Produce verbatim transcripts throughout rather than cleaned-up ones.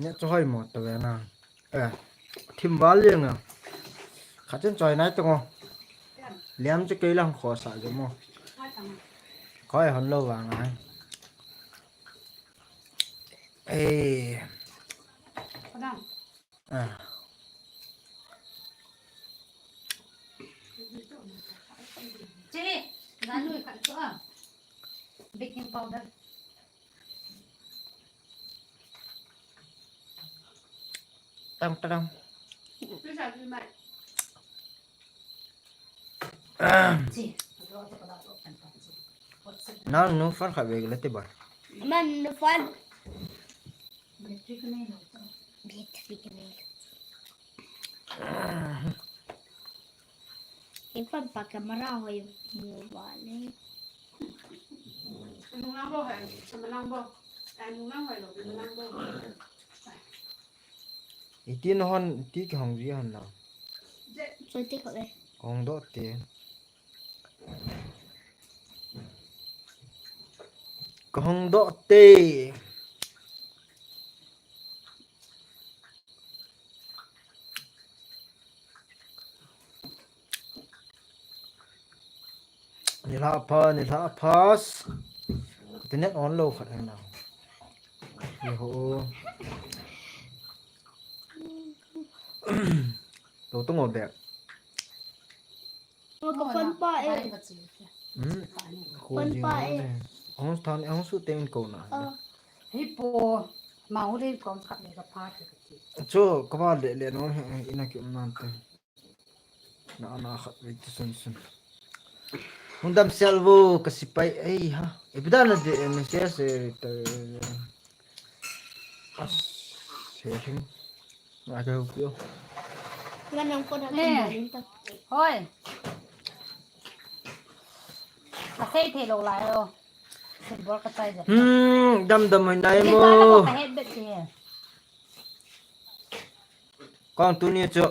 Neh chu hoi mo ta ve na. Eh, thim val jeng a. Khat chen choi nai tong o. Liam chu kei lang kho sa je mo. Khoi hon lo vang ai. Eh. Ah. Che, ganun khat chu a. Baking powder. Tang, tang. Nang nu fan khat ve le ti ba. Man nu fan. Battery ka nei lo. Battery ka nei lo. Infan pa camera hoi mu vale. Nung lang bo hai, sama lang bo. Ai, nung lang hoi lo, nung lang bo. Iti na hon, iti kihong ji hon na. Choi te kho le. Hong doh te. Kahong doh te. Nilhah pha, nilhah pha. Internet on lo khat hen lang. Ni ho. Lo tung o bek. Ka phone pa e. Hmm. Phone pa e. Ahung than, ahung su teng ko na. Ah. Hi po, ma hu le kom khat le ka pha te ka ti. Chu, ka ba le le no, ina ki um nan te. Na, na khat ve ti sun sun. Hung dam sel vo ka sipai, ei ha. E pida na de, eh, message, eh, te. As, se hing. Nga ka hu kyo. Nga nang ko na. Eh. Hoi. Ka sei thei lo lai o. Football ka chai ja. Hmm, dam dam hoi nai mo. Ka het bet ke. Kong tuni chu.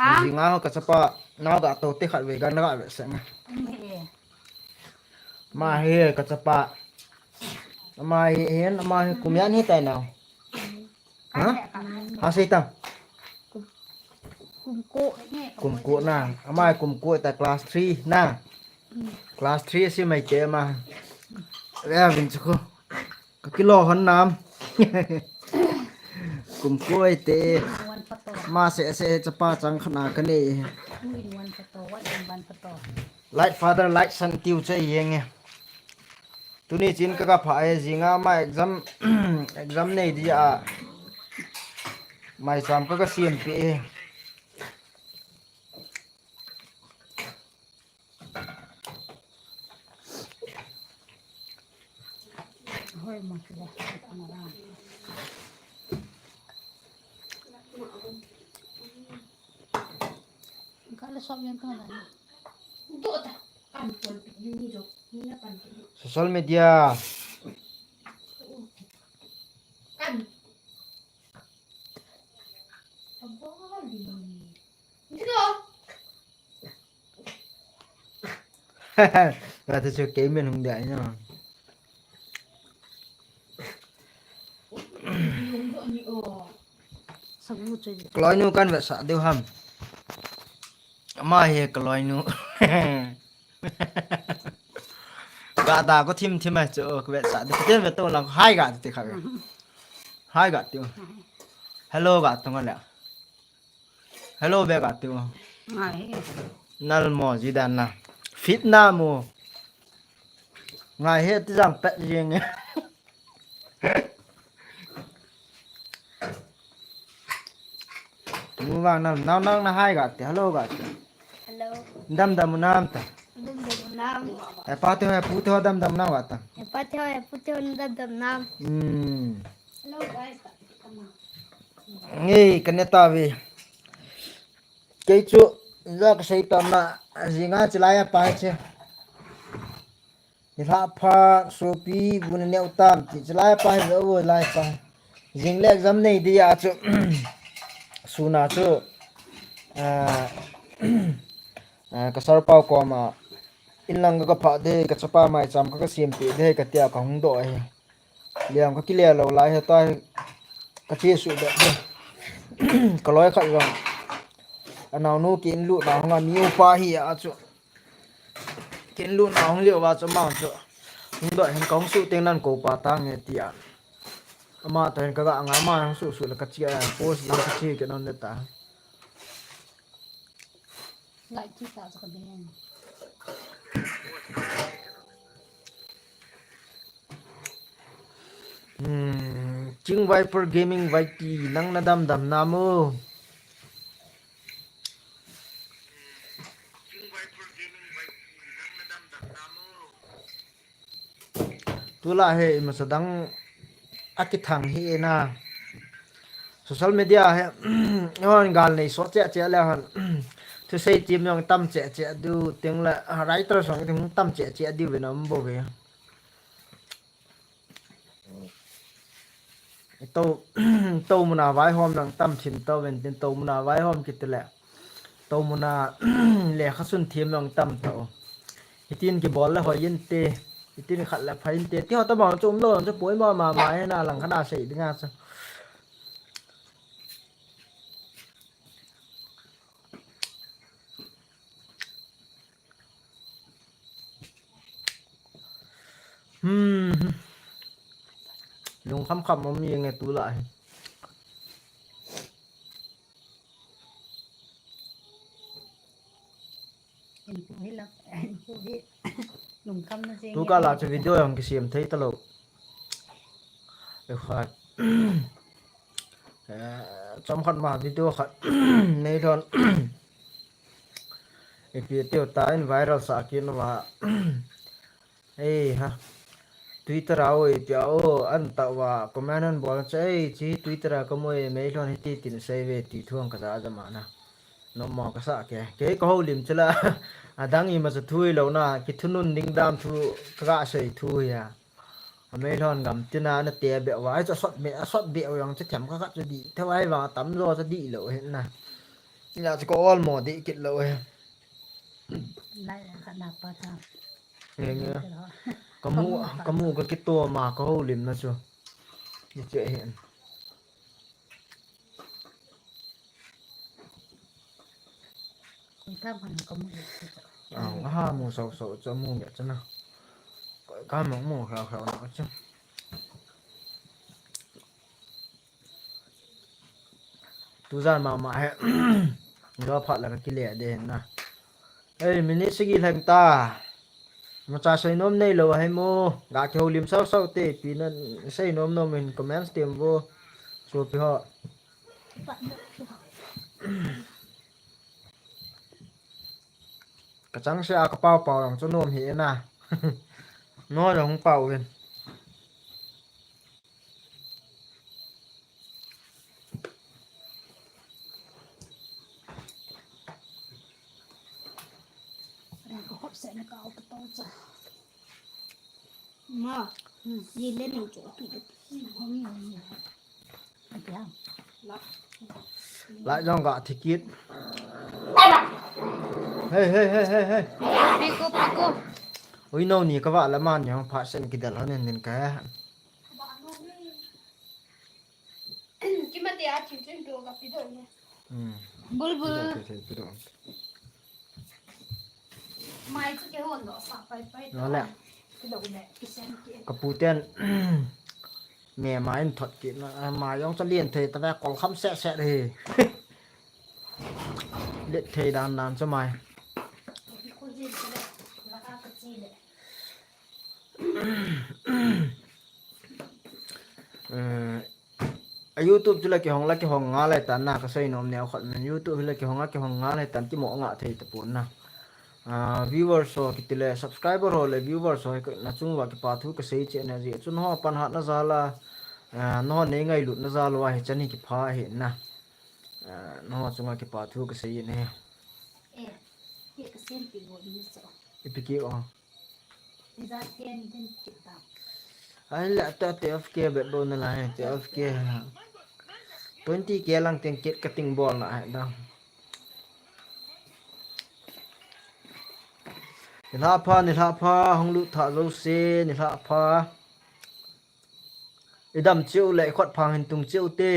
Ha? Jinga ho ka chapa, nao ga to te khat ve ga na ga ve se nga. Ni e. Ma hi ka chapa. Ma hi hin, ma hi kum yan hi tai nao. Ha? Ha sei ta. Kum ko. Kum ko na. Ama kum ko ta class three na. Class three si mai te ma. Ve vin chu ko. Ka kilo hon nam. Kum ko ai te. Ma se se chapa chang khana ka nei. Light father, light son tiu che yeng e. Tuni chin ka ka pha e, jinga ma exam, exam nei di a. Mai cham ka ka siam pi e. Hoi ma ki da. Ka le sop yan ka na. Social media. Ati chu kei min hung dia ina. Kaloi nu kan vetsah diu ham. Ama hi kaloi nu. Ga da ko thim thim ai chu ka vetsah diu. Ka ten ve to lang hai ga ti kha. Hai ga ti. Hello ga tong le. Hello, bek a tiu. Ngai he. Nal mo, ji dan na. Fit na mo. Ngai he, ti jang pet jing. Mu vang nal, nau nang na hai ga ti, hello ga ti. Hello. Dam dam nam ta. Dam dam nam. E pa ti ho, e pu ti ho, dam dam nam ga ta. E pa ti ho, e pu ti ho, dam dam nam. Hmm. Hello guys. Ngei, ka ne ta ve. Kei chu, ja ka sei ta na, jinga chilai a pa che. Ni hla pha, sopi, bu na neu tam, ti chilai a pa, ve u lai pa. Jing le exam nei di a chu, suna chu, ah, ah, ka sar pau koma, in lang ka pha de, ka chapa mai cham ka, ka siam pi de, ka tia ka hung do he. Liam ka kile lo lai he ta he. Ka che su de. Ka loi khat jong. Anaunu kin lu na hung a mi upa hi a chu. Kin lu na hung liu va chu ma chu. Hung do hin ka hung su teng nan ko pa ta nge ti a. Ama ta hin ka ga nga ma hung su su le ka chi a post lang ka chi ke non de ta. Like chu ta chu ka de. Hmm, Ching Viper Gaming Y T, nang na dam dam na mo. Tula he, ima sa dang akithang hi na. Social media he, hon gal nei so che che le hon. Thusei team jong tam che che diu, teng le, ah, writer jong tam che che diu ve na um bo ve. To, to muna vaihom nang tam thim to ven tin to muna vaihom kiti le. To muna lekha sun thim nang tam to. Hitin kibol le hoi in te. Hitin khat le pha in te. Ti ho to bang chu um lo chu poi ma ma ma he na lang khana sei dinga chu. Hmm. Lungkham kham um jeng e tulai. Lungkham na jeng e. Tu kala chu video jong kisem thei talou. E khat. Eh, chomkhat ma video khat nei lhon. Ipi tiu ta in viral sa kit uva. Ei ha. Twitter a o ipi a o an ta uva comment an bol che ei chi Twitter a ka moi mei lhon hiti tin sei ve ti thu ang ka ja ja ma na. Nom mo ka sa ke. Ke ka ho lim chila. Adang ima sa thu i lo na ki thunun ding dam thu ka ga sei thu hi a. A mei lhon gam tina na te be wa ai cha sot me a sot be wa ang cha them ka ka cha di. Thawai wa tam lo cha di lo hin na. Ila cha ko ol mo di kit lo he. Lai la ka na pa cha. Eng e. Ka mu, ka mu ka kito ma ka ho lim na chu. Ni che hin. Koi ta man ka mu le. Ah, aha mu sau sau cha mu nge cha na. Koi ka mu mu khau khau na cha. Tujan mama he. Lo phat la ka kile de na. Ei, minute sagi lheng ta. Macha seinom nei lo ahi mo. Ga kihoulim sau sau te, pi na seinom nom in comments tem vo. Sopi ho. Ka chang se a ka pau pau lang chu nom hi na. No jong hung pau vin. Ma, ye le nang cho tu de. Lai jong ga thi kit. Hey, hey, hey, hey, hey. Piko, piko. Ui, no ni ka va la man ni hong pha sen kidal hon nin ka. Kimate a thim chen do ka pi do ne. Hmm. Bulbul. Pi do, pi do, pi do. Mai chu ke hon do sa pai pai. Lo le. Pi do ne, ki sen ki. Ka pu ten. Me mai in thot ki na, mai jong cha lien thei ta ve kol kham se se hi. Let thei dan dan cha mai. Ko ji le. La ka ka chi le. Eh, a YouTube chu la kihong, la kihong nga lai tan na ka sei nom neo khat men YouTube hi la kihong, la kihong nga lai tan kimo nga thei ta pon na. Ah, viewers ho kiti le subscriber ho le viewers ho hi na chung uva kipa thu ka sei che na ji. Chun ho pan hat na jal a, ah, no nei ngailut na jal uva hi chan hi kipha hi na. Ah, no chunga kipa thu ka sei ne. Eh, ke ka sem pi go ni so. Ipi ki o. Ahile ata twelve K bet bo na lai, twelve K ha. Twenty K lang teng kit ka ting bol na hai da. Nilhah pha, nilhah pha, hung lut tha jouse, nilhah pha. Idam cheu le khut phang hin tung cheu te.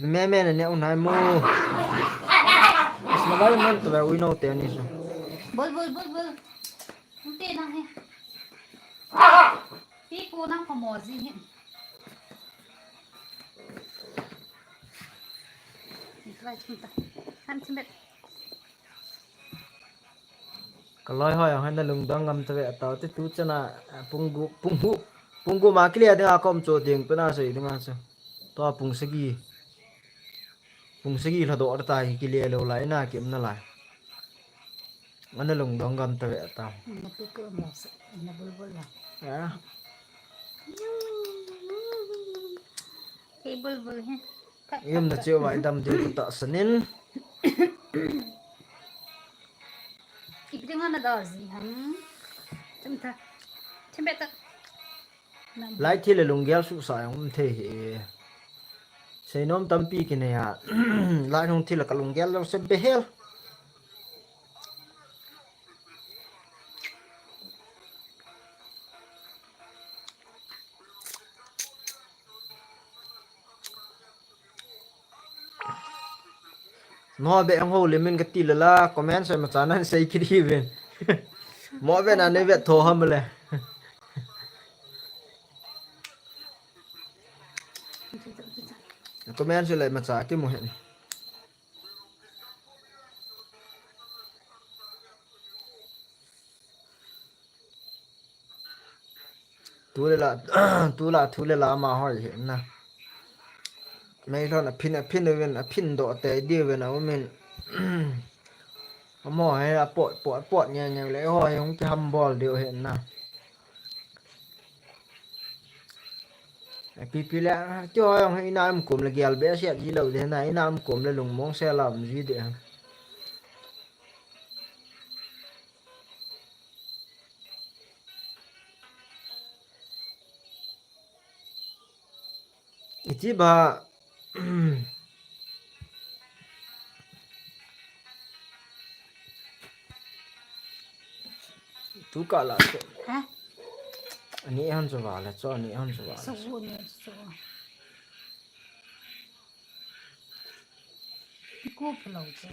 Meme ne ne unai mo. Isma lai men to we know te ni so. Bol, bol, bol, bol. Ute nang he. Pi ko nang pa mo ji he. Ni lai chun ta. Han chun bet. Ka loi hoi hoi na lungdong ngam tave a tao te tu chana, ah, pung gu, pung gu, pung gu ma kilia dinga kom cho ding pena sei dinga cho. To pung sagi. Pung sagi lha do ta hi kilia lo lai na kim na lai. Ana lungdong ngam tave a tao. Na pi ko mo se, na bulbul la. Ya. Hey bulbul he. Yum na cheu vai dam ding ta sanin. Ipi ding ana da ji ham. Chum ta. Chum beta. Lai thil le lunggel su sa jong um thei hi. Seinom tampi kinei a. Lai hung thil le ka lunggel lo se behel. No be ang ho le min ka ti le la comment sei ma cha nan sei kiri ven. Mo ve na ne ve tho ham le. Comment sei le ma cha ki mo hen. Tu le la, tu la, tu le la ma hoi hi na. Mei lon a phin, a phin ven, a phin do te di ven a umin. Amo he a pot, pot, pot nya nya le hoi hung ki ham bol diu hi na. A pi pi le, a ti hoi hung hi na um kum le gel be sia di lo de na, i na um kum le lung mong se la um ji de. Iti ba. Tu ka la so. Ha? Ani han so ba la so, ani han so ba la so. Ni so. Ko palo che.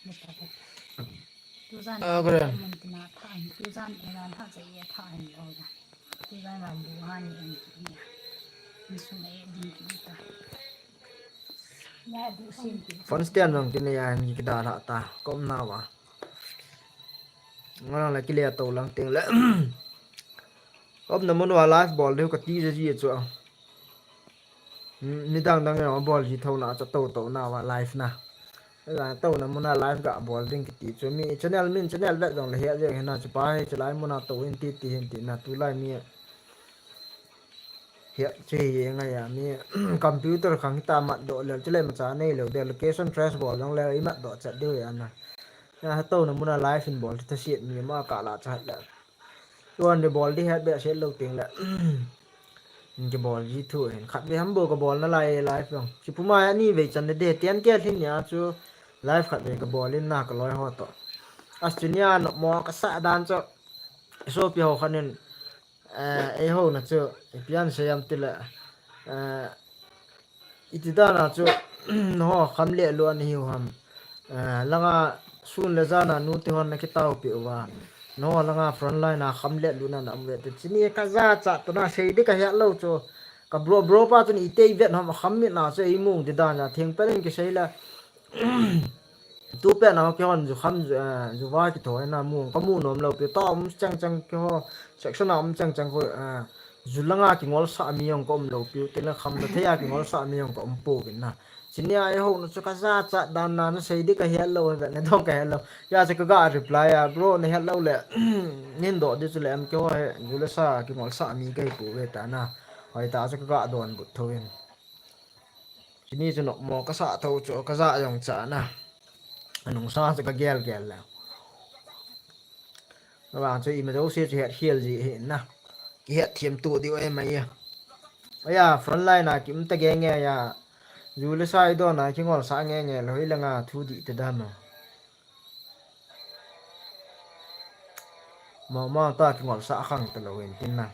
Ni ta ta. Tu jan. Ah, kore. Mun tina tha hin, tu jan e jan tha che ye tha hin lo ja. Tu jan ram bu han ni en ki. Ni sum e din ki ta. Ya du sin ki. Fans tian jong kine ya ni ki da la ta. Kom na wa. Ngala la kile to lang ting le. Kom na mun wa live bol de ka ti je ji chu. Midang dang jong bol ji thona cha to to na wa live na. Ela to na muna live ga bol ding kiti chu mi channel min channel vet jong le hia jeng hena chu pa hi chu lai muna to in ti ti hin ti na tu lai mi hia che ye nga ya mi computer khang ta mat do le chu le ma cha nei lo de location trace bol jong le i mat do chat de ya na. Ya to na muna live in bol ta siet mi ma ka la cha le. Tuan de bol di het be se lo ting le. Ke bol ji thu hin khat ve ham bo ka bol na lai live long. Chi puma ya ni ve chan de de tian ke thin ya chu live khat ve ka bol in na ka loi ho to. Australia no mo ka sa dan chu. So pi ho khan in, eh, ei ho na chu, ei pian se yam ti le. Eh, Iti dan a chu, no, kham le lu an hiu ham. Eh, langa sun le jan a nu te hon na kitao pi uva. No, langa front line a kham le lu na nam ve te. Chini ka ja cha to na sei di ka hia lo chu. Ka bro, bro pa chu ni te vet ham kham mi na chu ei mung di dan a thing pe len ki sei la. Tu pe na ke hon ju kham ju, eh, ju va ki thoi na mu ka mu nom lo pi ta um chang chang ke ho section a um chang chang ko, eh, ju langa ki ngol sa mi ong ko um lo pi te la kham da thei a ki ngol sa mi ong ko um po vin na. Chini a e ho no chu ka ja cha dan na na sei di ka hia lo ve ne dong ka hia lo. Ya chu ka ga reply a bro ne hia lo le. Nin do di chu le am ke ho he ju le sa ki ngol sa mi ka hi pu ve ta na. Hoi ta chu ka ga don but tho in. Chini chu no mo ka sa tho chu ka ja jong cha na. Anung sa chu ka gel gel le. Ka bang chu i ma jo se chu het hial ji hi na. Ki het thiam tu di oi mai ya. Aya, front line a ki um ta nge nge ya. Ju le sa i don a kingol sa nge nge lou, hoilanga thu dih te dan o. Mama ta kingol sa khang te lou in tin na.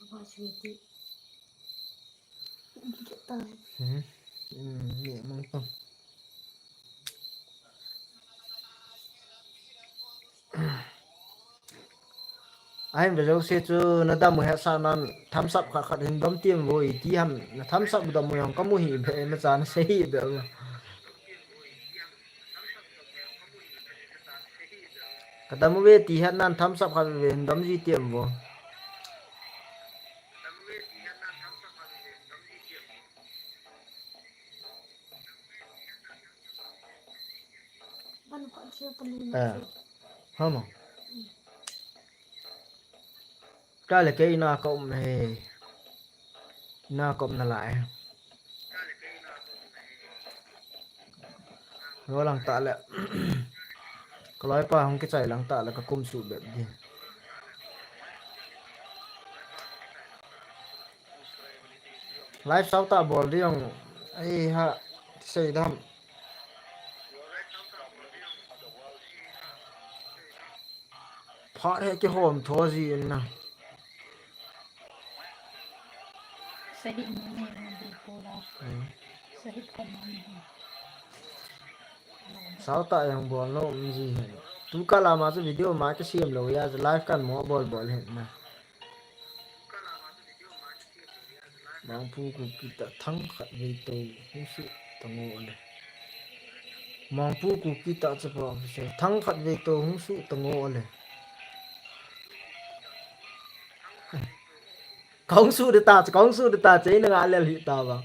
Apa sweetie? Kita. Hmm. Hmm, ni mang tong. Ahin ve jouse chu na dam u hetsah nan thumbs up khat khat hin dom tem vo, iti ham na thumbs up dom u jong kamu hih beh, na chan sei hih beh. Ka dam uve ti het nan thumbs up khat ve hin dom ji tem vo. Ban khat sia palu na. Eh. Sia. Hama. Ka le kei na ka um he. Na ka um na lai. Lo lang ta le. Ka loipa hung kichai lang ta le ka kum suh bep di. Live sau ta bol di jong. Ei ha. Sei dam. Phat he kihom tho ji in na. Sahit ni ni ni di pula. Hmm. Sahit kan ni ni. Sau ta jong bol nom um ji hin. Tu kal a ma chu video ma kisem lou a, live kan mo bol bol hin na. Mangpu Kuki ta thang khat vei tou hung suh ta ngo le. Mangpu Kuki ta chapa official thang khat vei tou hung suh ta ngo le. Ka hung suh de ta, ka hung suh de ta, chei na nga lel hi ta ba.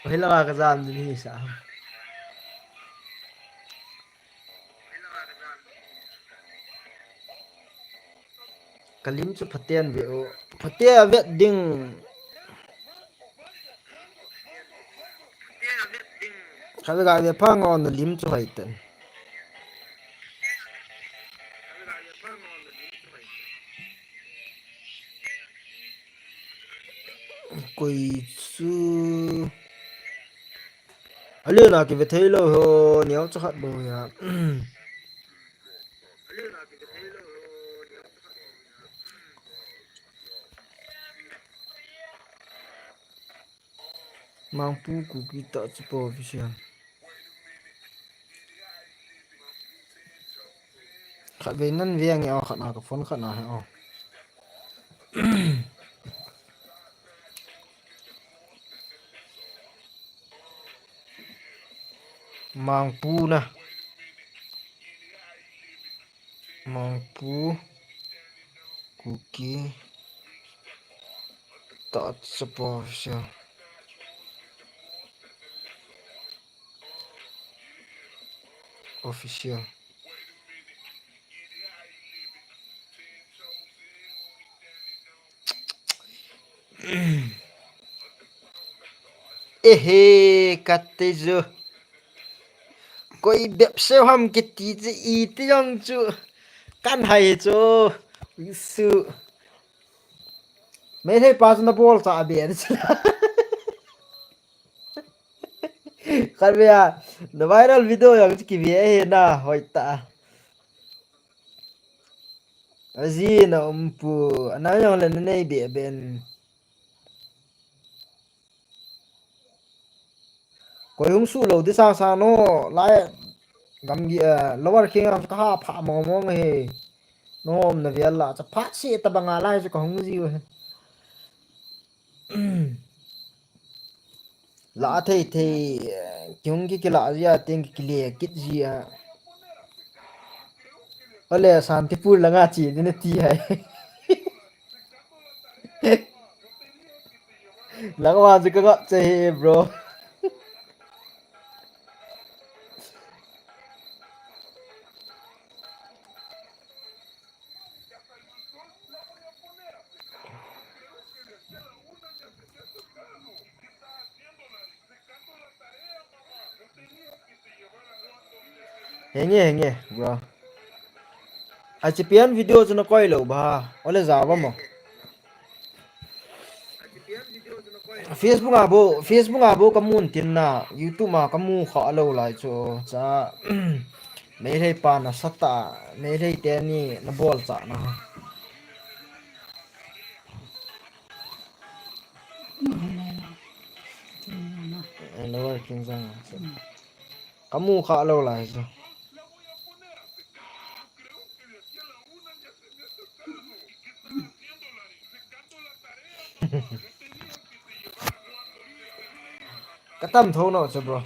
Hoi la ka jam din hi sa. Ka lim chu phaten ve o. Phaten a vet ding. Kha ve ga ve pha ngo na lim chu hoi ten. Koi chu. Alena kive thei lou ho, neo cha khat bou ya. Mangpu Kuki ta chapa official. Khat vei nan ve nge o, khat na ka phone khat na he o. Mangpu na. Mangpu Kuki ta chapa official. Official. Ehe, kate jo. Koi bep seo ham kiti chu iti jong chu. Kan hai chu. Su. Meitei pa chu na bol cha be chu. Khat ve a, na viral video jong chu kive ahi na, hoi ta. Aji na um pu, ana jong le na nei be ben. Koi hung suh lou di sang sang no, lai gamgi, eh, Lower Kheng a ka ha pha mong mong he. No, um na vial la, cha phat se ta banga lai chu ka hung ji u he. La thei thei, eh, ki hung ki kila ji a, ting ki kile kit ji a. Ole Santipur langa chi ding na ti hai. Langa chu ka ngap che he, bro. Henge, henge, bro. Achi pian video chu nakoi lou ba. Ole ja ba mo. Facebook a bo, Facebook a bo kamun tin na, YouTube a kamu kha lou lai chu. Cha, Meitei pa nasatah, Meitei teni nabol cha na. Hello, King Zang. Kamu kha lou lai chu. Katam tho no chu, bro.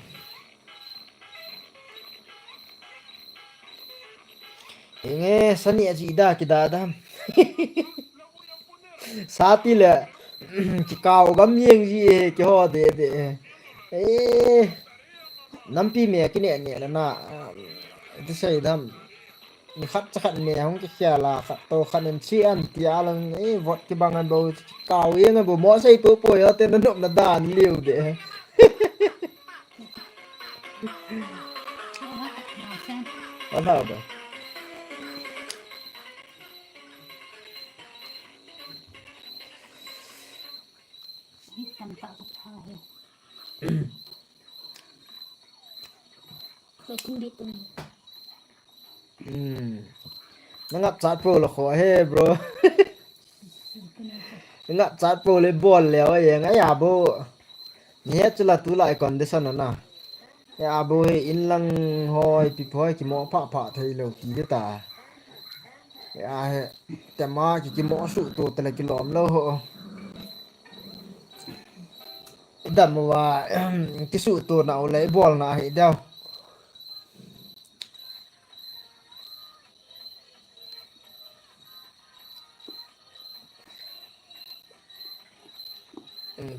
Henge, sani aji da kida dam. Sati le, kikao gam yeng ji e, kiho de de. Eh, nampi me kine ne le na. Ti sei dam. Ni khat cha khat me hung kikhel a, khat to khat in chi an ti a lang, eh, vot kibang an bo, kikao yeng an bo, mo sei po po yo te na nop na dan liu de. Ala ba. Hmm. Nangap chat po la kho he, bro. Nangap chat po le bol le, o ye, ngai a bo. Ni he chula tu lai condition na. Ya bo he in lang hoi, pi hoi, kimo pha pha thei lou ti de ta. Ya he, tema ki kimo su tu te le kilom lou ho. Dam wa, kisu tu na u le bol na hi dau.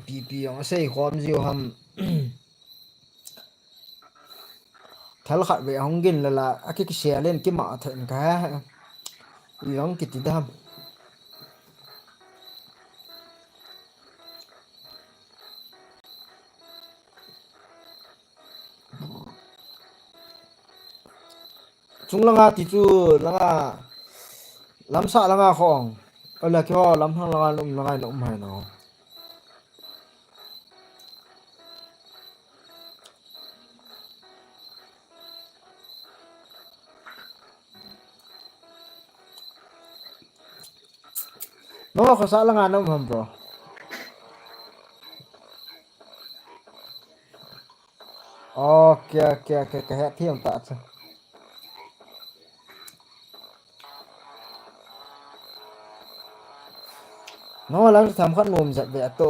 Pi pi jong asei khom jiu ham. Thal khat ve hung gin la la, a ki kisel in kima then ka he. I jong kiti dam. Chung langa ti chu langa, lamsah langa khong. Ala kiho lamhang langa um langa um hai no. No, khosa langa na um ham, bro. Okay, okay, okay, ka he thiam ta cha. No, lang tham khat nom jat ve to.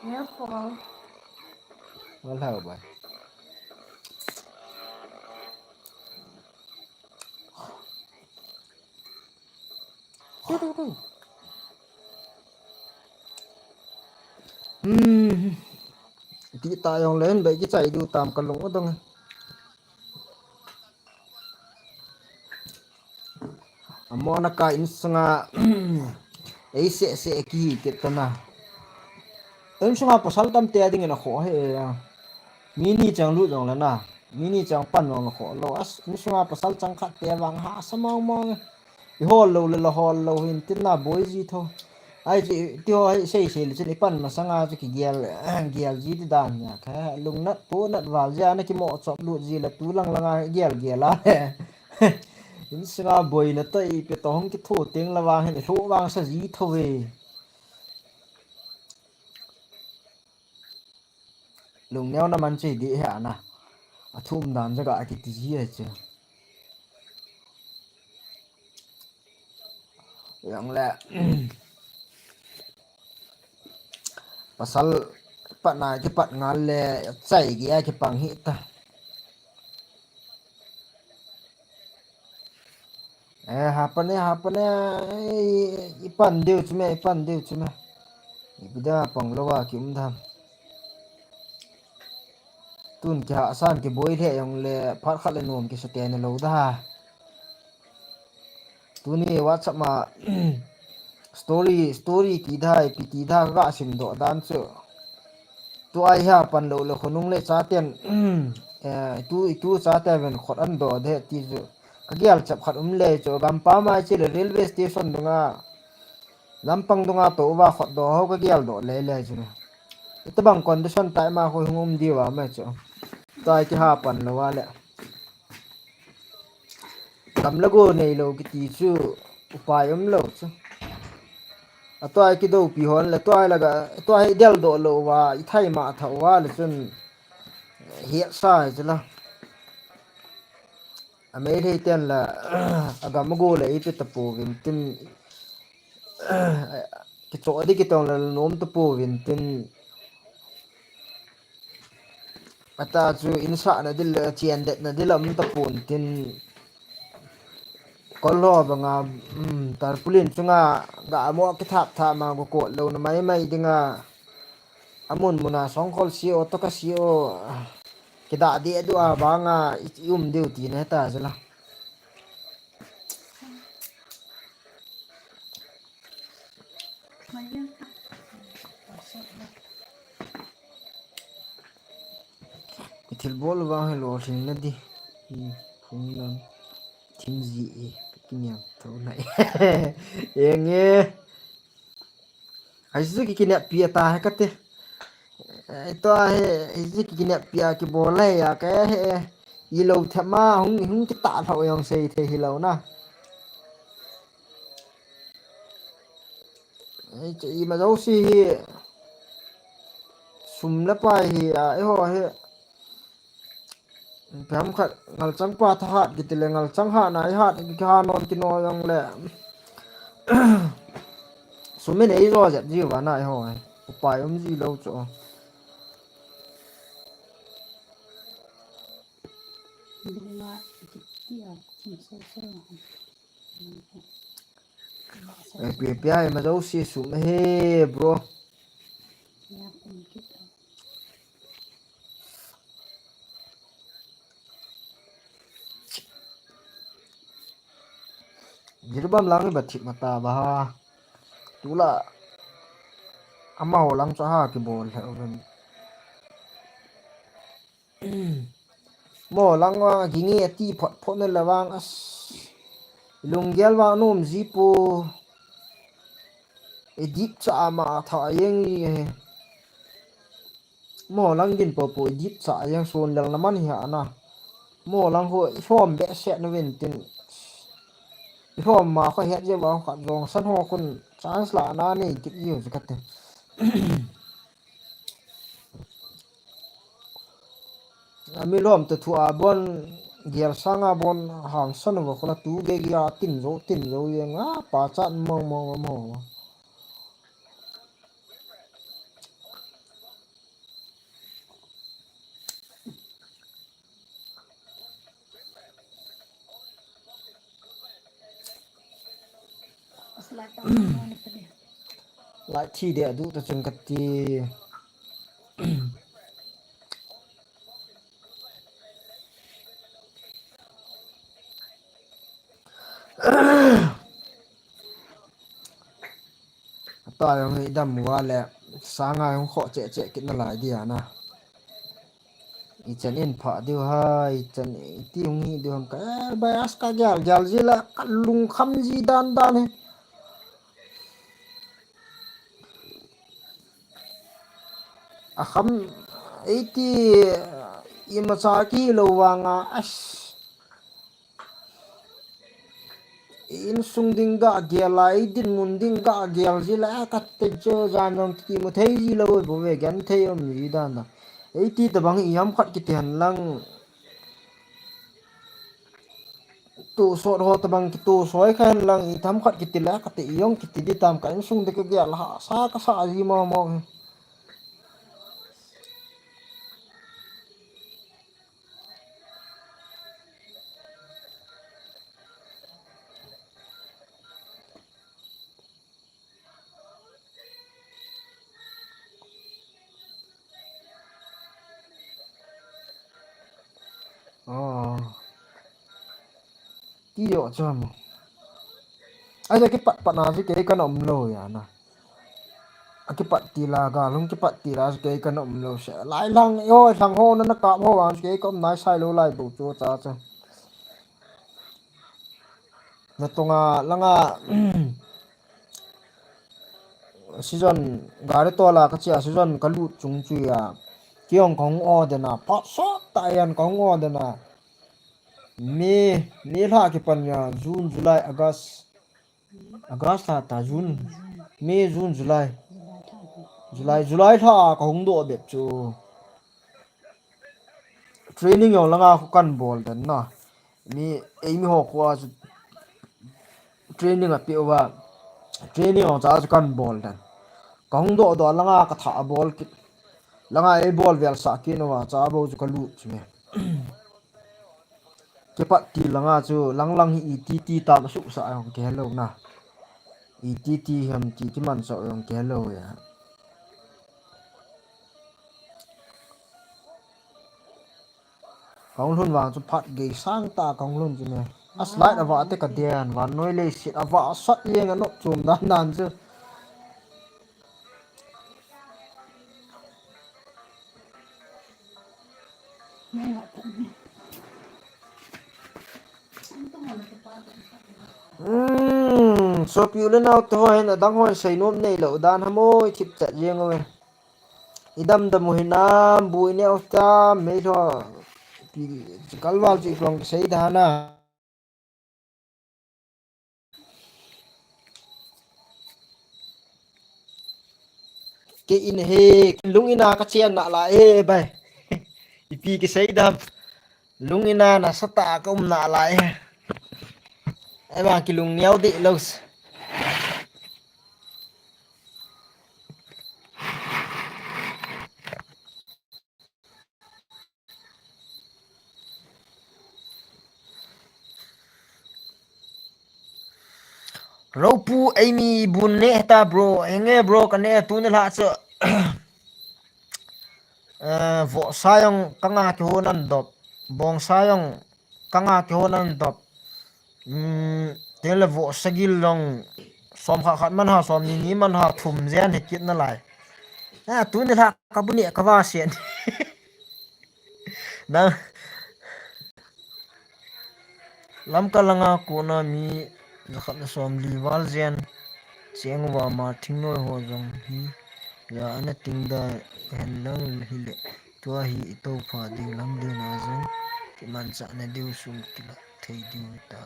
Careful. Wala ba. Hmm. Ti ta jong len bai kichai diu tam kalung adong. Amona ka insanga ei se se ki te tana. Insanga pasal tam te ding na kho he. Mini chang lu jong le na. Mini chang pan jong na kho lo as. Insanga pasal chang khat te vang ha sa mong mong. I hol lo le la hol lo hin tin na boi ji tho. Ai ji ti ho hai sei sei le chin i pan masanga chu ki gel, gel ji ti dan nia kha. Lungnat punat val ji ana ki mo chop lut ji le tu lang langa gel gel a. Insanga boina toh ipi toh hung kitho teng la vang hin i lho vang sa ji tho ve. Lungneo na man chu hi di he ana. A thum dan jaga a kiti ji he chu. Yang le. Pasal pat na kipat ngal le chai gi a kipang hi ta. Eh, hapan e, hapan e, eh, i pan diu chu me, i pan diu chu me. Ipi da pang lo a ki um dam. Tun ki ha san ki boi le jong le phat khat le nom ki sa te na lo da. Tuni WhatsApp ma story, story ki da, ipi ki da ka sim do dan chu. Tua hi apan lou le khonung le chaten, eh, itu, itu chate ven khot an do de ti chu. Ka gel chap khat um le chu, gampam a chele railway station dunga, lampang dunga tou va khot do ho ka gel do le le chu. Itobang condition tai ma khu hung um diu a ma chu. Tua hi apan lou a le. Lam le go neilou kiti chu upai umlou chu. Atua hi kidoupi hon le tua hi laga, tua hi del doh lou va, i thai ma thau va le chun hiat sa chu la. A Meitei ten la, a gam a go le ipi tapouvin tin, kichoh di kitong le nom tapouvin tin, ata chu insahna dil le, chian detna dil um tapon tin, kol ho banga, um, tarpaulin chunga ga mo kithap thap ma go kot louna mai mai dinga, amun muna songkhol si o, toka si o, kida di adu a banga i, i um diu ti ne ta chu la. Thil bol vang hi lolhing na di. Phung lam. Thim ji e. Kiniam tho nai. Eng e. Ai, Suzuki kinep pi ata he kate. Ai, tua he, Suzuki kinep pi a kibol lai a ka he. I lo thema hung, hung kita tho jong sei thei hilou na. Ai, che ima jouse hi. Sum le pai hi a, eiho hi. Pem khat ngalchang pa thahat kiti le ngalchang hat na i hat kiha non kino jong le. Sum in ei jo jep ji uva na eiho. Upai um ji lou chu. Ai, pi, pi ai ma jouse sum he, bro. Jiribam lang i bat thip mata ba ha. Tula. Amaho lang chu ha kibol he uvin. Mo lang vang a ginge ati phot phot na le vang as. Lunggel vang nom ji pu. Edit cha ama tha jeng ni he. Mo lang din po po edit cha jeng son lel na man hi ana. Mo lang ho i hom be se na vin tin. I hom ma kho het je ba khat jong san ho khun chance la na nei kit ji u kate. Ami lom te thu a bon, gel sang a bon, hang san uva khula tu ge ge a tin jo, tin jo jeng a, pa chat mong mong mong. Lai thi de adu ta chung kati. Ata jong hi dam uva le, sanga jong kho che che kit na lai dia na. I chan in pha diu ha, i chan i ti hung hi diu ham ka, eh, bias ka gel, gel ji la, ka lungkham ji dan dan hi. A kham, eiti, imacha kilou vanga, as. Insung ding ga gel a, i dinmun ding ga gel ji la, ka te chu jan jong kimu thei ji lou, bou ve gen thei um ji dan da. Eiti tabang i ham khat kiti hen lang. Tu sot ho tabang kitu soi kha hen lang i tham khat kiti la, ka te i jong kiti di tam ka insung de ka gel ha, sa ka sa ji mo mo. Oh. Ti jo cham. Ai ja kipat pat na ji ke ka nom lo ya na. Akipat tila, gal hung kipat tila, kei kana um lou se. Lai lang, oi, lang ho, na, na kap ho, ang kei ka um nai sai lou lai bou chu, cha, cha. Na tonga, langa, season, gari tola ka chia, season ka lut chung chu ya. Kiong kong o dena, pa sot ta yan kong o dena. May, May lha kipan ya, June, July, August. August lha ta, June. May, June, July. July, July lha ka hung doh bep chu. Training jong langa khu kan bol den na. Mi, eimi ho khu a chu training a pe uva. Training jong cha chu kan bol den. Ka hung doh doh langa ka tha a bol kit. Langa ei bol vel sa kit uva cha bou chu ka lut chu me. Kipat til langa chu lang lang hi iti ti tam suhsah jong kihelou na. Iti ti ham ti kimanchah jong kihelou ya. Kahung lhun vang chu phat gei sang ta kahung lhun chu ne. A slide ava te ka den vannoi leiset ava sat jeng a nop chom dan dan chu. Hmm, sopi u le nao te ho hin adang hon seinom neilou dan ham oi, thip chat jeng uve. I damdam u hinam, bu i neo tam, meilhou. Pi, kalval chu i plang sei dan a. Kei in he, lung in a ka chen nalai e bai. Ipi kisei dam. Lung in a nasatah a ka um nalai e. Ahivang kilung neo deh lou. Ropu eimi bun neh ta bro, henge bro, ka neh tuni lha chu. Eh, vohsa jong ka nga kihon an dop, bongsa jong ka nga kihon an dop. Hmm, tele vohsa gil jong som khat khat man ha, som ni ni man ha, thum jen hi kit nalai. Eh, tuni lha ka bu neh ka va sen. Nang Lamka langa kona mi jakhat le somli val jen cheng uva ma thingnoi ho jong hi ja ana ting da hen lang hile tua hi i toupha ding lam ding a jong kimanchah na diu sum kila thei diu ta.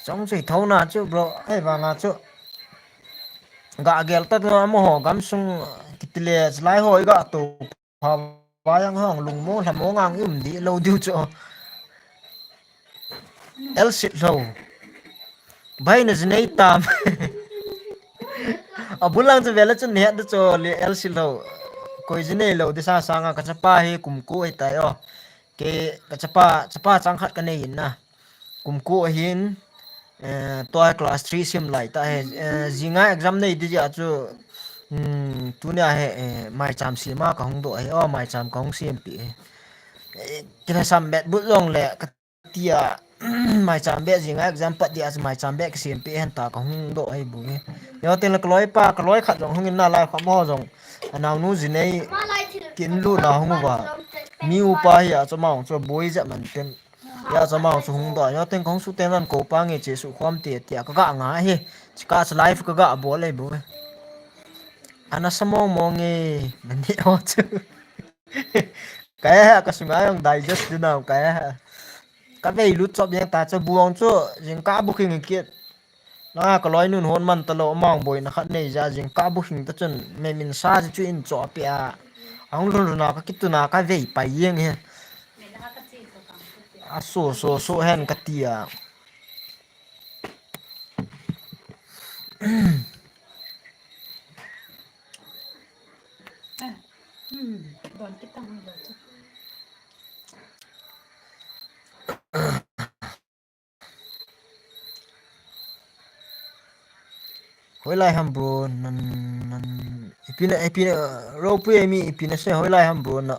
Chong sei thou na chu bro, ahivanga chu ga gel ta na mo ho gamsung kiti le lai ho i ga tou pha va jang hong lungmong lhamong ang i um deh lou diu chu. Elsit lou. Bai na jinei tam. Abul lang chu vele chun het da chu le elsit lou. Koi jinei lou disa sanga ka chapa hi kum ko hi tai o. Ke ka chapa, chapa chang khat ka nei in na. Kum ko ahin, eh, tua class three sim lai ta he, eh, jinga exam nei di ja chu, hmm, tunia he, eh, maicham sima ka hung doh he, o maicham ka hung sem pi he. Eh, kila sam bet but jong le ka tia, maicham bet jinga exam pat dia chu maicham bet ka sem pi hen ta ka hung doh he bu he. Yo tin la ka loi pa, ka loi khat jong hung in nalai kha mo jong. Anau nu jinei kin lu na hung uva. Mi upa hi a chu ma hung chu boi ja man ten. Ya cha mau chu hung da, ya teng kong su teng nan ko pa nge che su khom te, tia ka ga nga hi. Chika cha live ka ga bol ei bu. Ana sa mong mong nge, na ni o chu. Ka ya ha, ka sunga jong digest di nau, ka ya ha. Ka vei lut chop jeng ta chu buang chu, jing ka bu khing kit. Na ka loi nun hon man ta lou, amang boina khat nei ja jing ka bu hing ta chun, me min sa ji chu in cho pe a. Ahung lhun lhun a ka kituna ka vei pai jeng he. A so, so, so hen ka ti a. Hoilai ham bro, nan, nan, ipi na, ipi na, ropui mi ipi na se hoilai ham bro na.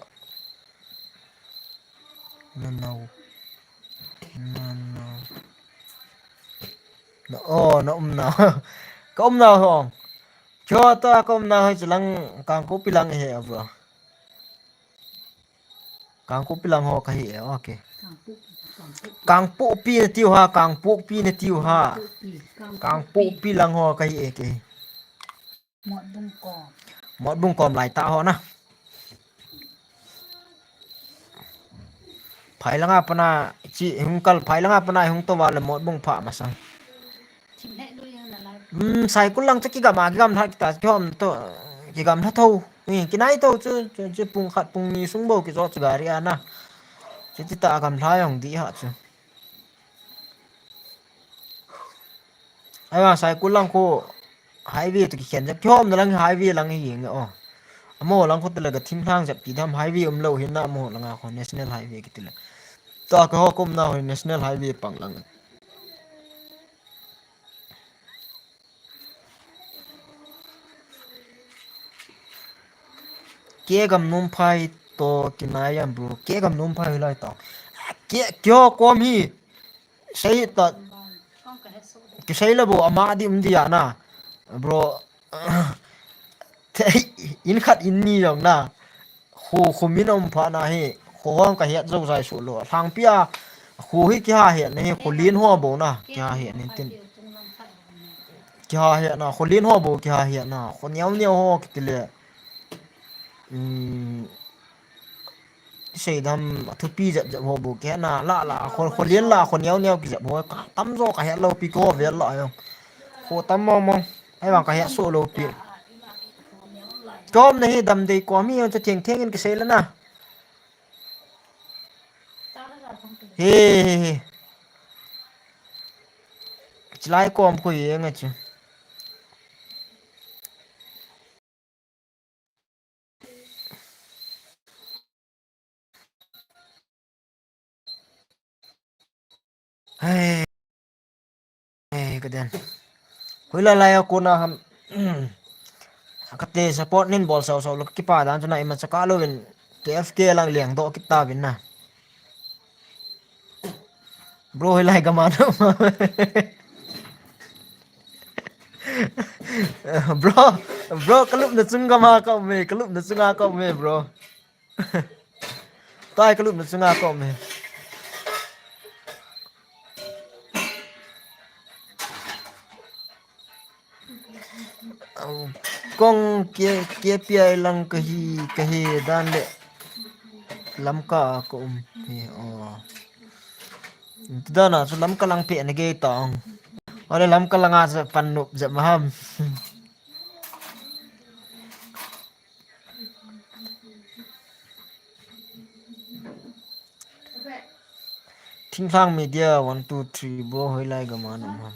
Na nau. Na nau. Na, oh, na um na. Ka um na hong. Kyo ta kom na hoi chilang Kangpokpi lang he abo. Kangpokpi lang ho kahi e, okay. Kangpokpi na tiu ha, Kangpokpi na tiu ha. Kangpokpi lang ho kahi e ke. Motbung kom. Motbung kom lai ta ho na. Phai langa pana chi hung kal, phai langa pana hung to va le Motbung pha masang. Hmm, Saikul lang cha kigam a, kigam lha kita, kihom to, kigam lha tho. Ni, kinai tho chu, chu, chu pung khat, pung ni sung bou kijo chu gari a na. Chu ti ta gam lha jong di ha chu. Ai wa Saikul lang ko highway to kikhen jep, kihom na lang highway lang hi nge o. Amo lang ko tele ka thim lang jep ti dam highway um lo hin na amo langa ko national highway kitile. Ta ka ho kum na ho national highway pang lang. Ke gam num phai to kinai yam bro. Ke gam num phai lai to. Ke kyo kom hi. Sei ta. Kisei le bo ama di um di ya na. Bro. In khat in ni jong na. Khu, khu min um pha na hi, khu hong ka hiat zo zai su lo. Lhangpi a, khu hi kiha hiat na hi, khu lin ho bo na, kiha hiat ni tin. Kiha hiat na, khu lin ho bo, kiha hiat na, khu niau niau ho kitile. Um, sei dam, thupi jep jep ho bo, kiha na, la la, khu, khu lin la, khu niau niau ki jep ho, ka tam zo ka hiat lo pi ko vel la yo. Khu tam mo mo, ai bang ka hiat su lo pi. Kom na hi dam dei kom hi, cha theng theng in kisei la na. He, he, he. Chilai kom ko ye nga chu. Hey. Eh, ka den. Hui la la ya ko na ham. Ka te support nin bol sau sau lo kipa dan chu na ima cha ka lo in T F K lang leng do kita vin na. Bro, hui lai ka ma no. Bro, bro, ka lup na chung ka ma ka me, ka lup na chung ka me, bro. Tai ka lup na chunga kom e. Kong ke, K P I lang kahi, kahi dan le Lamka ka um hi, oh. Dana chu Lamka lang pe na ge tong. Ole Lamka langa chu pan nup je maham. Thinglhang Media one two three bro, hoilai gam a na um ham.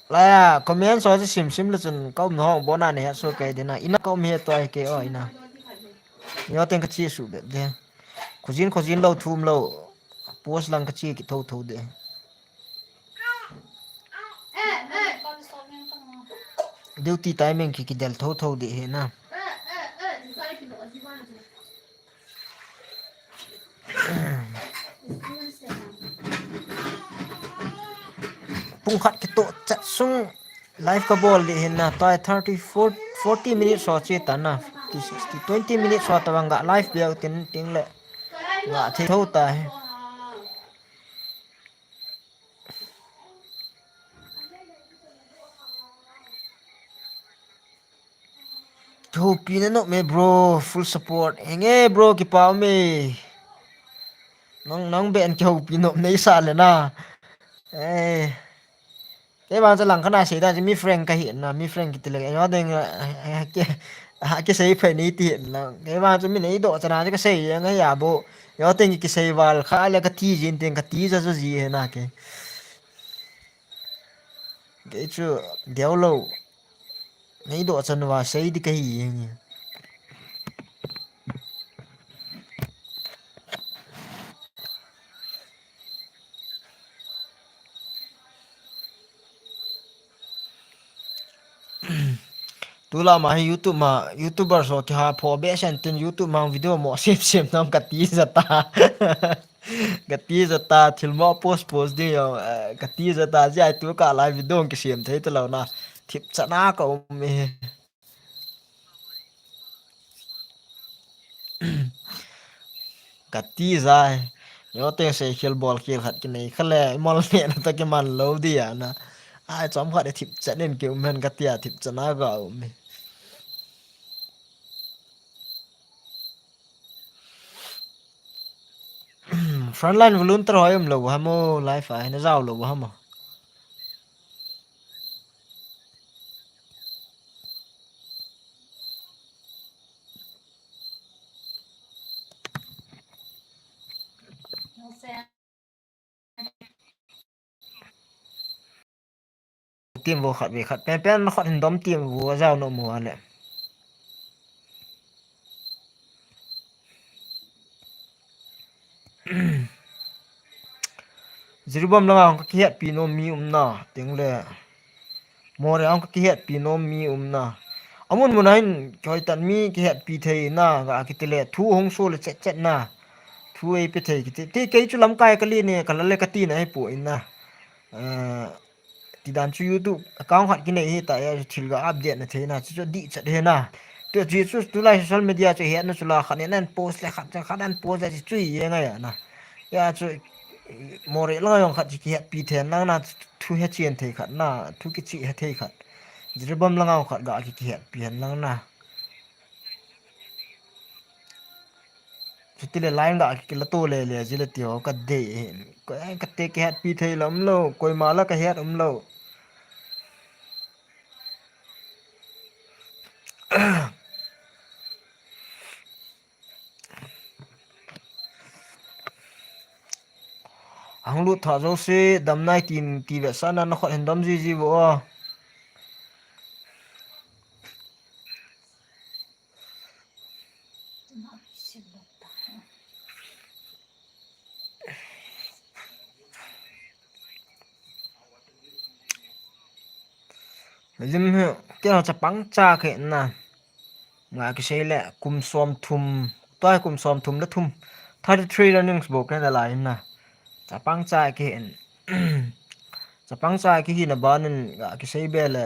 Laya comment so sim sim le chun ka um na hong bona ne so kai dena ina ka um he to ai ke o ina. Yo teng ka chi su be de. Khojin khojin lo thum lo. Post lang ka chi ki tho tho de. Duty timing ki kidel tho tho de he na. Pung khat kitoh chat sung live ka bol di hin na tai thirty, forty, forty minutes so che ta na. Fifty, sixty, twenty minutes so ta bang ga live bel tin ting le. Nga thei tho ta he. Kihopi na nom e bro, full support. Henge bro, kipa um e. Nang, nang ben kihopi nom nei sa le na. Eh. Kei bang cha lang kana sei dan mi friend kahi na, mi friend kiti le. Yo ding ke, ke sei phai ni ti na. Kei bang cha mi nei do cha na ka sei yang ya bo. Yo teng ki sei val kha le ka ti jin teng ka ti ja jo ji he na ke. Kei chu deu lo. Nei do chan va sei di kahi nge. Tula ma hi YouTube ma, YouTuber so kiha pho be sen tin YouTube ma video mo sem sem nam ka ti ja ta. Kati jata thilmo post post ding jong, eh, kati jata jia tu ka live video kisem thei talou na. Thipchan a ka um e. Kati jai. Yo teng sei khel bol khel khat kinei khale, mol ne na ta kiman lou dia na. Ai, chom khat e thipchan in ki um hen katia, thipchan a ka um e. Frontline volunteer hoi um lou ham o, live a hin a jao lou ham o. Team vo khat ve khat pen pen khat hin dom team vo a jao nom u a le. Jiribam langa hung ka kihetpi nom mi um na, teng le. Moreh a hung ka kihetpi nom mi um na. Amun mun a hin kihoitan mi kihetpi thei na, ga kiti le thu hung so le chet chet na. Thu ei pe thei kiti. Ti kei chu lamkai ka li ne, ka la le ka ti na hi pu in na. Eh, Tidan chu YouTube account khat kinei hita, ya chu thil ga update na theina chu, chu dih chat hena. Tu chu, chu tulai social media chu hetna chu la khat in an post le khat, khat an post le chu chu hi ngai na. Ya chu Moreh langa jong khat chu kihetpi thei lang na, thu hechen thei khat na, thu kichih he thei khat. Jiribam langa khat ga ki, kihetpi hen lang na. Chuti le line ga ki, kila to le le ji le ti ho ka dei hin. Ko, eh, kate kihetpi thei lou um lou, koima la ka het um lou. Ahung lut tha jouse, dam nai tin ti vetsahna na khut hin dom ji ji vo. Jim hi, kei ho chapang cha kei na. Nga kisei le, kum som thum, tua hi kum som thum le thum. Thirty three runnings bou kei na lai na. Chapang cha kei in. Chapang cha kei hi na ban in, nga kisei be le,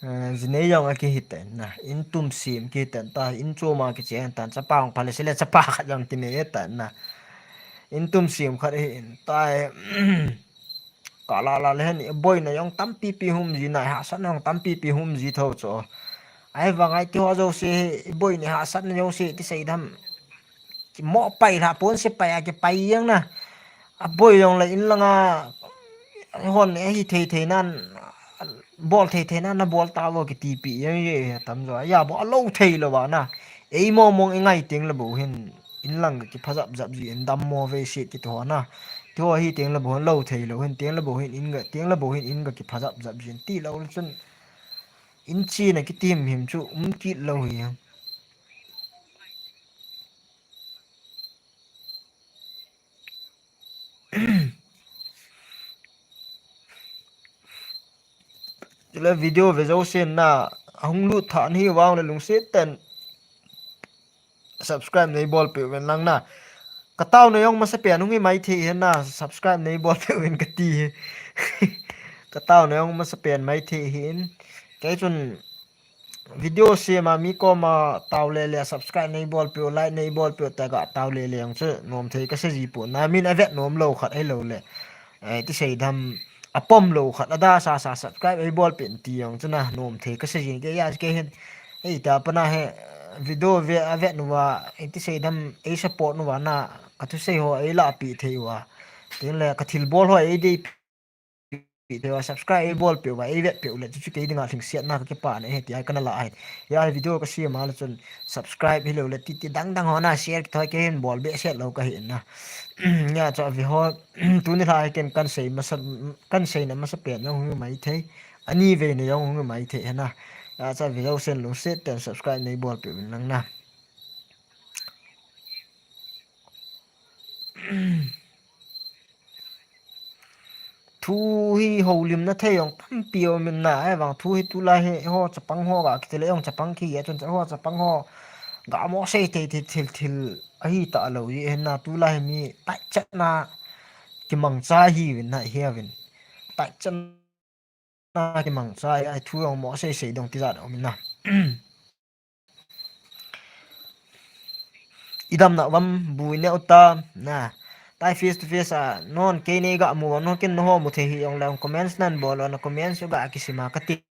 eh, jinei jong a kei hi ten na. In tum sim kei hi ten ta, in chom a kei che tan, chapa hung pha le sei le, chapa khat jong kinei ten na. In tum sim khat hi in ta, eh, Ka la la le hen, i boina jong tampi pi hum ji na, i hahsatna jong tampi pi hum ji tho chu. Ahivang a i ti ho jouse, i boina hahsatna jouse, ti sei dam. Kimo pai la, pon se pai a, kipai jeng na. A boi jong le in langa, hon e hi thei thei nan, bol thei thei nan, na bol ta vo kiti pi jeng je, tam jo. Ya bo, a lo thei lo va na. Ei mo mong i ngai teng le bo hin, in lang ki pha jap jap ji, in dam mo ve se ti tho na. Ti ho hi teng le bo hin lo thei lo hin, teng le bo hin in ga, teng le bo hin in ga ki pha jap jap jin ti lo le chun in chi na ki tim him chu um kit lo hi. Chule video ve jo sen na hung lut tha ni vang le lungset ten. Subscribe nei bol pe ven lang na. Ka tao na jong masa pen hung hi mai thei hin na, subscribe nei bol pe ven ka ti hi. Ka tao na jong masa pen mai thei hin. Kei chun video sem a mi koma tao le le subscribe nei bol pe, like nei bol pe ta ga tao le le jong chu nom thei ka sa ji pu. Na min a vet nom lo khat ai lo le. Eh, ti sei dam a pom lo khat a da sa sa subscribe ei bol pe ti jong chu na nom thei ka sa ji ke ya ke hin. Ei ta pa na he video ve a vet nu va, ei ti sei dam ei support nu va na ka thu sei ho ei la pi thei va. Tin le ka thil bol ho ei dei pi thei va, subscribe ei bol pe va, ei vet pe le chu chu kei dinga lhingsiat na ka kipa na he ti ai ka na la ai. Ya video ka sem a le chun subscribe hi lo le ti ti dang dang ho na share ki thoi ke hin bol be set lo ka hi na. Ya cha vi ho tuni la ai ken kan sei masa, kan sei na masa pen jong hung mai thei. Ani ve na jong hung mai thei hena. Ya cha video sen lungset ten subscribe nei bol pe ven lang na. Thu hi holim na thei jong tampi um in na, ahivang thu hi tulai hi ho chapang ho ga kiti le jong chapang ki ya chun ho chapang ho ga mo sei thei thei thil thil ahi talou ji hen na, tulai hi mi taichatna kimangcha hiuvin na, hiuvin. Taichatna kimangcha, ai thu jong mo sei sei dong tijat um na. Idam na vam bui ne uta na. Tai face to face a, non kei nei ga mu, non ken no ho mu thei hi jong le, comments nan bol, na comments u ga kisima kati.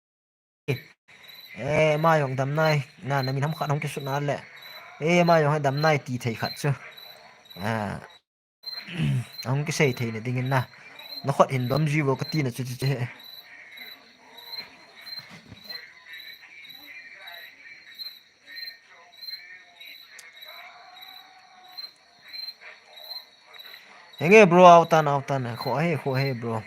E, ma jong dam nai, na, na min ham khat hung kisut na le. E, ma jong dam nai ti thei khat chu. A, hung kisei thei na dingin na. Na khut hin dom ji vo kati na chu chu chu he. Henge bro, autan, autan. Kho he, kho he bro.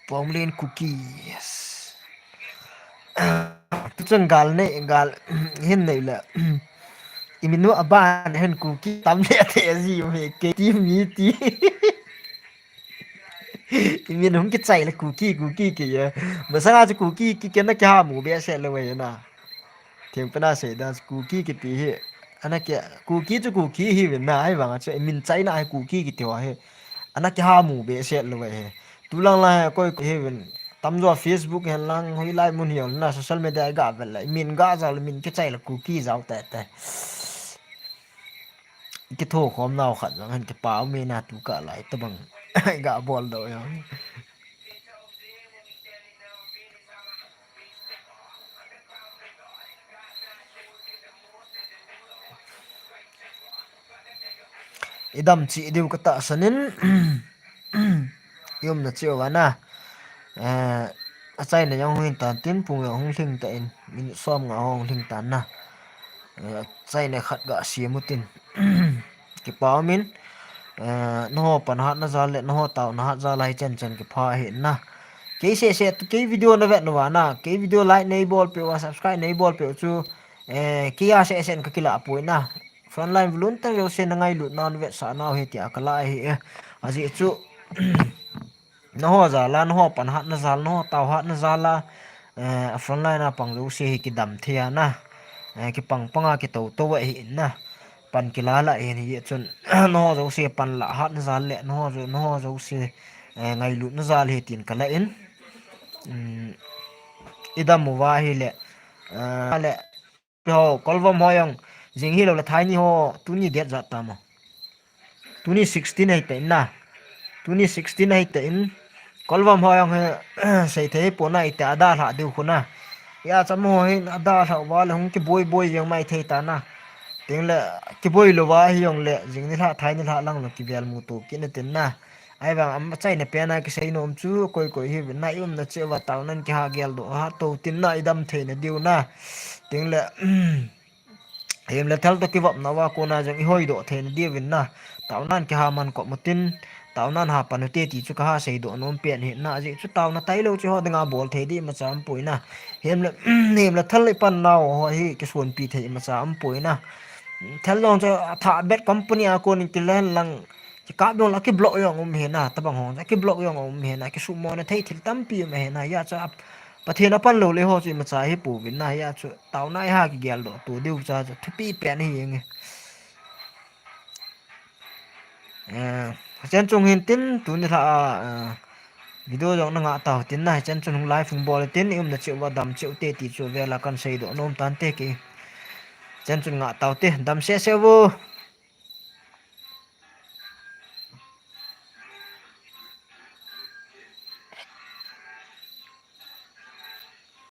Pomlin cookies. Tu chang gal nei, gal hin nei le. Iminu aban hen cookie tam le te ji me ke ti mi ti. Imin hung kichai le cookie, cookie ke ya. Masanga chu cookie ki ke na kya mu be se le we na. Thengpena seida Kuki kiti hi. Ana kya, Kuki chu Kuki hiuvin na, ahivanga chu imin chaina hi Kuki kiti ho hi. Ana kiha mu behseh lou ahi. Tulang lai hi koi koi hiuvin. Tamjo Facebook hen lang hoilai mun hijongle na social media ga vel le. Imin ga jao le imin kichai le Kuki jao tete. Kitho khom nau khat jong hen kipa um e na tu ka lai tabang. Ga bol doh jong. Idam cheh diu katahsan in, iumna cheh uva na. Eh, achaina jong hung hin tan tin, pung jong hung lhing tan, minute som nga hung lhing tan na. Eh, achaina khat ga sem u tin. Kipa um in, eh, nangho pan hatna jal le, nangho taona hat jal a hichan chan kipha ahi na. Kei seh seh, kei video na vet nauva na, kei video like nei bol peh uva, subscribe nei bol peh u chu, eh, kei a seh seh in kakilah poi na. Frontline volunteer jouse na ngailutna na vetsah nau ahi tia kalah ahi e. Ajeh chu, nangho jal a, nangho pan hatna jal, nangho tao hatna jal a, eh, a frontline a pang jouse hi kidam thei a na. Eh, kipang pang a kitou tou ahi na. Pan kila la ahi, hijeh chun, nangho jouse pan lah hatna jal le, nangho jo, nangho jouse, eh, ngailutna jal ahi tin kalah in. Um, idam uva ahile, eh, le, Ho, Kolvom ho jong, jing hilou le Thaini ho, tuni date ijat tam o. Tuni sixteen ahi tan na. Tuni sixteen ahi tan. Kolvom ho jong hi, seithei pon a iti a dalhah diu khu na. Hijeh chun amaho hin adalhah uva le hung kiboi boi jeng mai thei tan na. Tin le, kiboi lou va hijongle, jing nilhah, Thaini lhah lang le kivel muto kit in tin na. Ahivang a achaina pen a kisei nom chu, koi koi hiuvin na, iumna cheh uva taona in kiha geldoh, ha tou tin na, idam theina diu na. Tin le, Hijeh le thal toh kivopna uva kona jong ihoidoh theina diuvin na. Taona in kiha man kop u tin, taona in ha pan u te ti chu kaha seidoh nom pen ahi na, ajeh chu taona tailou chu eiho dinga bol thei ding imacha umpoi na. Hijeh le, hijeh le thal ipan nau ho hi kisonpi thei imacha umpoi na. Thal jong chu athah bet company a kon in kilen lang, kikap jong le akiblock jong um ahi na, tabang ho, akiblock jong um ahi na, kisumona thei thil tampi um ahi na, hijeh chun a, Pathen apan lou le eiho chu imacha hi pouvin na, hijeh chun taona iha kigeldoh to diu cha chu thupi pen ahi jeng e. Eh, hichan chung hin tin, tuni lha a, eh, video jong na ngah tau tin na, hichan chung hung live hung bol tin, iumna cheh uva dam cheh u te ti chu vela kan seidoh nom tante kei. Hichan chung ngah tau te, dam seh seh uvo.